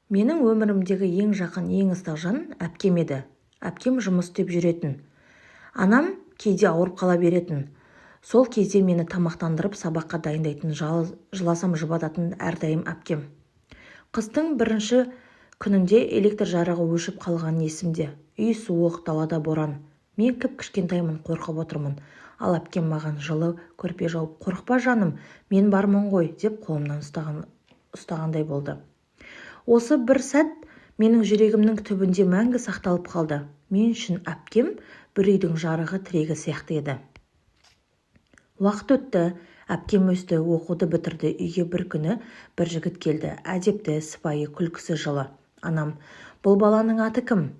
Менің өмірімдегі ең жақын, ең ыстық жан әпкем еді. Әпкем жұмыс істеп жүретін. Анам кейде ауырып қала беретін. Сол кезде мені тамақтандырып, сабаққа дайындайтын, жыласам жұбататын әрдайым әпкем. Қыстың бірінші күнінде электр жарығы өшіп қалғаны есімде. Үй суық, далада боран. Мен кіп-кішкентаймын, қорқып отырмын. Ал әпкем маған жылы көрпе жауып, «Қорықпа, жаным, мен бармын ғой», – деп қолымнан ұстағандай болды. Осы бір сәт менің жүрегімнің түбінде мәңгі сақталып қалды. Мен үшін әпкем бір үйдің жарығы, тірегі сияқты еді. Уақыт өтті, әпкем өсті, оқуды бітірді. Үйге бір күні бір жігіт келді. Әдепті, сыпайы, күлкісі жылы. Анам: «Бұл баланың аты кім?»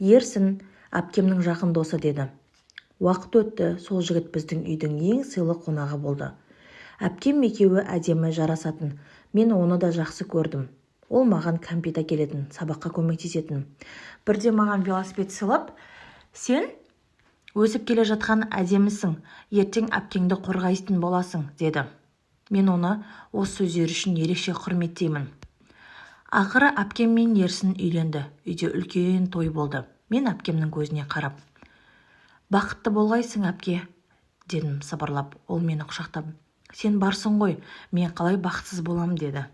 «Ерсін, әпкемнің жақын досы», – деді. Уақыт өтті, сол жігіт біздің үйдің ең сыйлы қонағы болды. Әпкем екеуі әдемі жарасатын. Мен оны да жақсы көрдім. Ол маған кәмпит әкелетін, сабаққа көмектесетін. Бірде маған велосипед сыйлап, «Сен өсіп келе жатқан әдемісің, ертең әпкеңді қорғайтын боласың», – деді. Мен оны осы сөздері үшін ерекше құрметтеймін. Ақыры әпкем мен Ерсін үйленді. Үйде үлкен той болды. Мен әпкемнің көзіне қарап, «Бақытты болғайсың, әпке», – дедім сыбырлап. Ол мені құшақтап, «Сен барсың ғой, мен қалай бақытсыз болам?» – деді.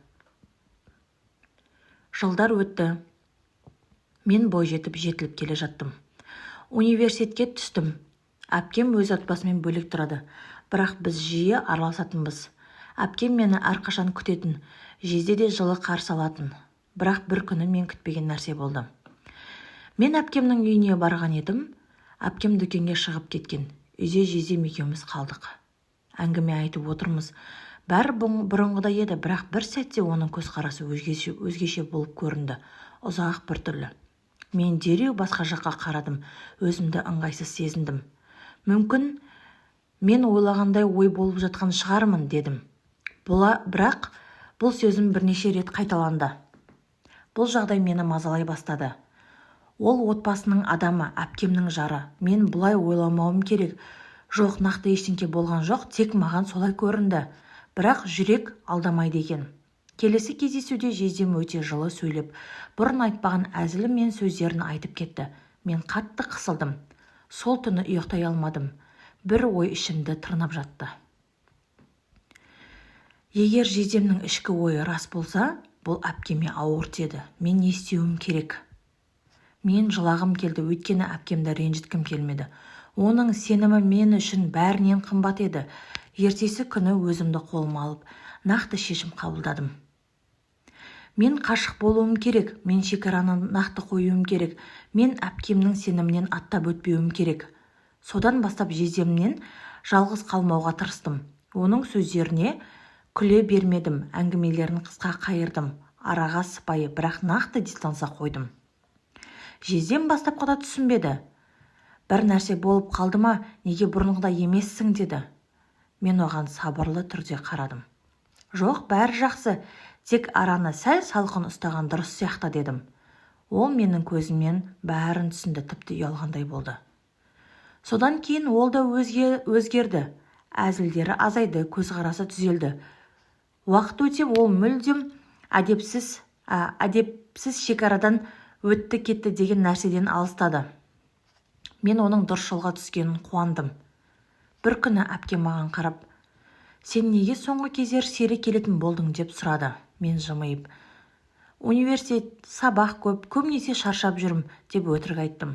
Жылдар өтті. Мен бойжетіп, жетіліп келе жаттым. Университетке түстім. Әпкем өз отбасымен бөлек тұрады, бірақ біз жиі араласатынбыз. Әпкем мені әрқашан күтетін, жезде де жылы қарсы алатын. Бірақ бір күні мен күтпеген нәрсе болды. Мен әпкемнің үйіне барған едім, әпкем дүкенге шығып кеткен. Үйде жездем екеуміз қалдық. Әңгіме айтып отырмыз. Бәрі бұрынғыдай еді, бірақ бір сәтте оның көзқарасы өзгеше, өзгеше болып көрінді, ұзақ, біртүрлі. Мен дереу басқа жаққа қарадым, өзімді ыңғайсыз сезіндім. «Мүмкін, мен ойлағандай ой болып жатқан шығармын», – дедім. Бірақ бұл сөзім бірнеше рет қайталанды. Бұл жағдай мені мазалай бастады. Ол отбасының адамы, әпкемнің жары. Мен бұлай ойламауым керек. Жоқ, нақты ештеңе болған жоқ, тек маған солай көрінді. Бірақ жүрек алдамайды екен. Келесі кездесуде жездем өте жылы сөйлеп, бұрын айтпаған әзілі мен сөздерін айтып кетті. Мен қатты қысылдым. Сол түні ұйықтай алмадым. Бір ой ішімді тырнап жатты: егер жездемнің ішкі ойы рас болса, бұл әпкеме ауыр тиеді. Мен не істеуім керек? Мен жылағым келді, өйткені әпкемді ренжіткім келмеді. Оның сенімі мен үшін бәрінен қымбат еді. Ертесі күні өзімді қолыма алып, нақты шешім қабылдадым. Мен қашық болуым керек, мен шекараны нақты қоюым керек, мен әпкемнің сенімінен аттап өтпеуім керек. Содан бастап жездемнен жалғыз қалмауға тырыстым. Оның сөздеріне күле бермедім, әңгімелерін қысқа қайырдым, араға сыпайы, бірақ нақты дистанция қойдым. Жездем бастапқыда түсінбеді. «Бір нәрсе болып қалды ма? Неге бұрынғыдай емессің?» – деді. Мен оған сабырлы түрде қарадым. «Жоқ, бәрі жақсы, тек араны сәл салқын ұстаған дұрыс сияқты», – дедім. Ол менің көзімнен бәрін түсінді, тіпті ұялғандай болды. Содан кейін ол да өзгерді. Әзілдері азайды, көзқарасы түзелді. Уақыт өте ол мүлдем әдепсіз, шекарадан өтті кетті деген нәрседен алыстады. Мен оның дұрыс жолға түскенін қуандым. Бір күні әпкем маған қарап, «Сен неге соңғы кездері сирек келетін болдың?» – деп сұрады. Мен жымиып, «Университет, сабақ көп, көбінесе шаршап жүрмін», – деп өтірік айттым,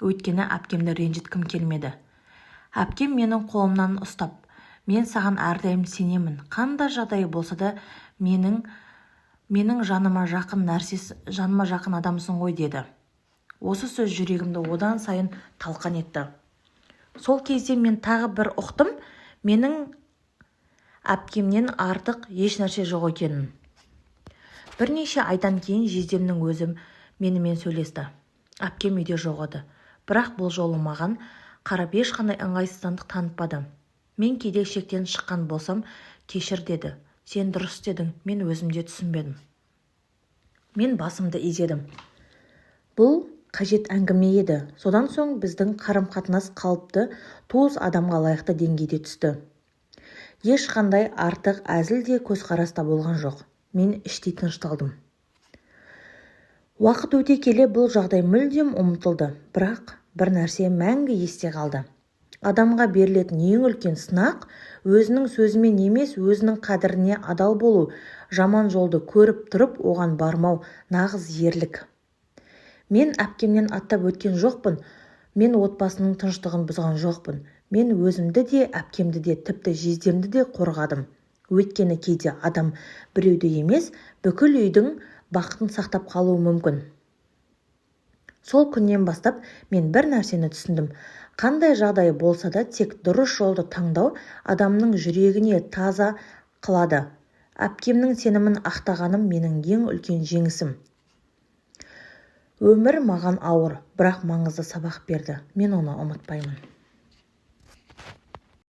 өйткені әпкемді ренжіткім келмеді. Әпкем менің қолымнан ұстап, «Мен саған әрдайым сенемін. Қандай жағдай болса да, менің жаныма жақын нәрсесі, жаныма жақын адамсың ғой», – деді. Осы сөз жүрегімді одан сайын талқан етті. Сол кезде мен тағы бір ұқтым: менің әпкемнен артық еш нәрсе жоқ екенін. Бірнеше айдан кейін жездемнің өзі менімен сөйлесті. Әпкем үйде жоқ еді. Бірақ бұл жолы маған қарап, ешқандай ыңғайсыздандық танытпады. «Мен кейде шектен шыққан болсам, кешір», – деді. «Сен дұрыс істедің, мен өзім де түсінбедім». Мен басымды изедім. Бұл қажет әңгіме еді. Содан соң біздің қарым-қатынас қалыпты, туыс адамға лайықты деңгейде түсті. Ешқандай артық әзіл де, көзқарас та болған жоқ. Мен іштей тынышталдым. Уақыт өте келе бұл жағдай мүлдем ұмытылды, бірақ бір нәрсе мәңгі есте қалды: адамға берілетін ең үлкен сынақ – өзінің сөзімен емес, өзінің қадіріне адал болу. Жаман жолды көріп тұрып, оған бармау – нағыз ерлік. Мен әпкемнен аттап өткен жоқпын, мен отбасының тыныштығын бұзған жоқпын. Мен өзімді де, әпкемді де, тіпті жездемді де қорғадым. Өйткені кейде адам біреуді емес, бүкіл үйдің бақытын сақтап қалуы мүмкін. Сол күннен бастап мен бір нәрсені түсіндім: қандай жағдай болса да, тек дұрыс жолды таңдау адамның жүрегіне таза қылады. Әпкемнің сенімін ақтағаным – менің ең үлкен жеңісім. Өмір маған ауыр, бірақ маңызды сабақ берді. Мен оны ұмытпаймын.